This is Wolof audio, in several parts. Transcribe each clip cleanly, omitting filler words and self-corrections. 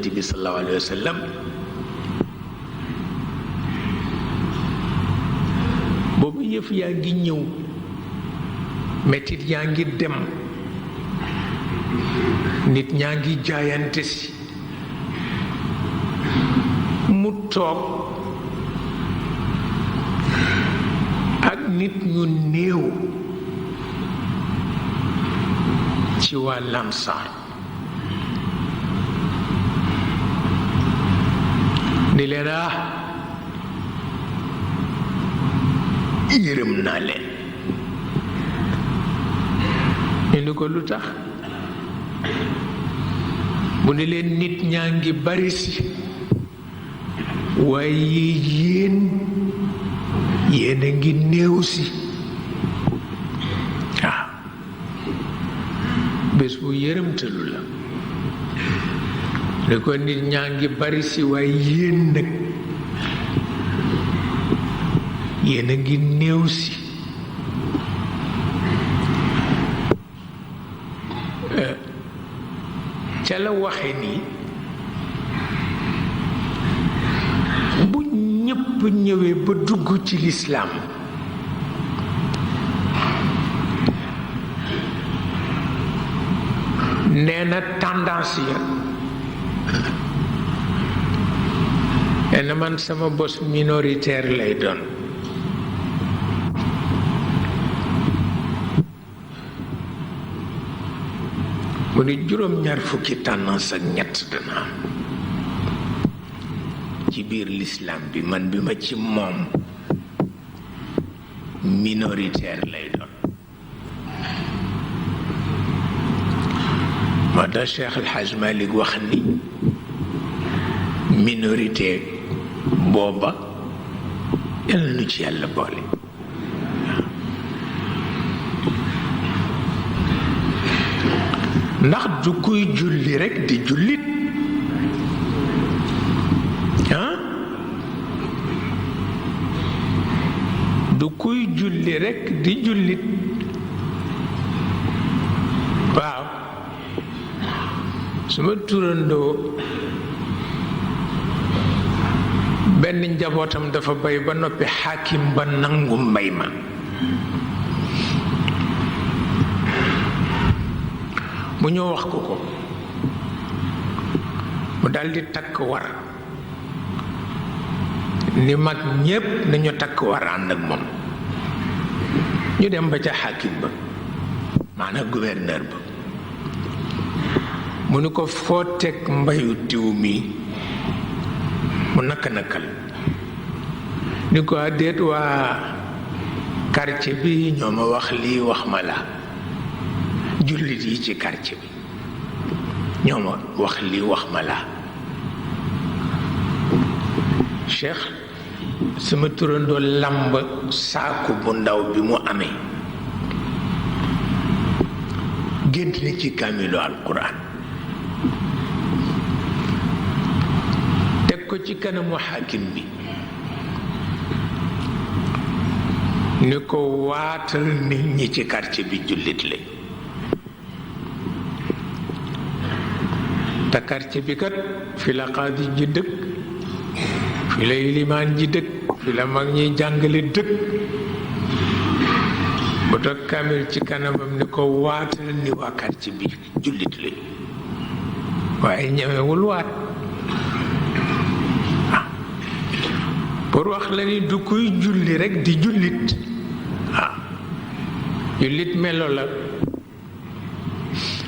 yonent bi sallallahu alayhi wa sallam boobu yëf yaa ngi ñëw mettit yaa ngi dem nit ñaa ngi jaayante si mu toog ak nit ñu néew ci waa Lamsaar ni leen yërëm naa leen ñu ni ko lu tax mu ni leen nit ñaa ngi bari si waaye yéen a ngi néew si waaw bés bu yërëmtalu la ni ko nit ñaa ngi bari si waaye yéen nag yéen a ngi néew si ca la waxe ni bu ñépp ñëwee ba dugg ci lislaam nee na tendance ya nee na man sama bos minoritaire lay doon mu ni juróom-ñaar fukki tendance ak ñett dana am ci biir l'islam bi man bi ma ci moom minoritaire lay doon moo tax Cheikh El Hadj Malick wax ni minorité booba yàlla nu ci yàlla boole ndax du kuy julli rekk di jullit du kuy julli rekk di jullit waaw suma turandoo benn njabootam dafa bay ba noppi xaakim ba nangu mbay ma mu ñëw wax ko mu daldi takk war ni mag ñépp nañu takk war ànd ak moom ñu dem ba ca xaakim ba maanaam gouverneur ba mu ni ko foo teg mbayu diw mi mu nakal ni ko déet waa quartier bi ñoo ma wax lii wax ma la jullit yi ci quartier bi ñoo ma wax lii wax ma la Cheikh sama turandoo lamb saaku bu ndaw bi mu amee gént ni ci kaamilu alquran teg ko ci kanamu xaakim bi ni ko waatal nit ñi ci quartier bi jullit lañ te quartier bi kat fi la qaadi ji dëkk fi la ilimaan ji dëkk fi la mag ñiy jàngale dëkk bu toog kaamil ci kanamam ni ko waatal ni waa quartier bi jullit lañ waaye ñemewul waat pour wax la ni du kuy julli rekk di jullit jullit melo la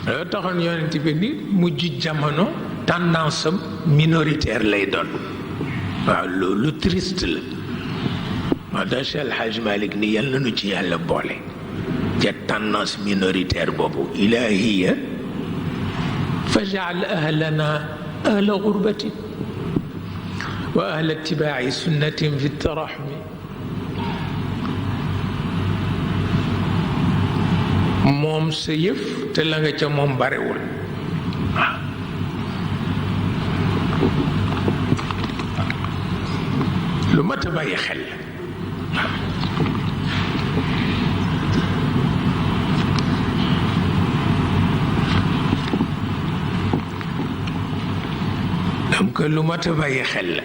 loolu taxoon yonent bi ni mujj jamono tendance am minoritaire lay doon waaw loolu triste la moo tax Cheikh El Hadj Malick ni yàlla nu ci yàlla boole ca tendance minoritaire boobu ilahiya faj'al ahlana ahla gurbatin wa ahla ittibaai sunnatin fi tarahumi moom sa yëf te la nga ca moom barewul lu mat a bàyyi xel donc lu mat a bàyyi xel la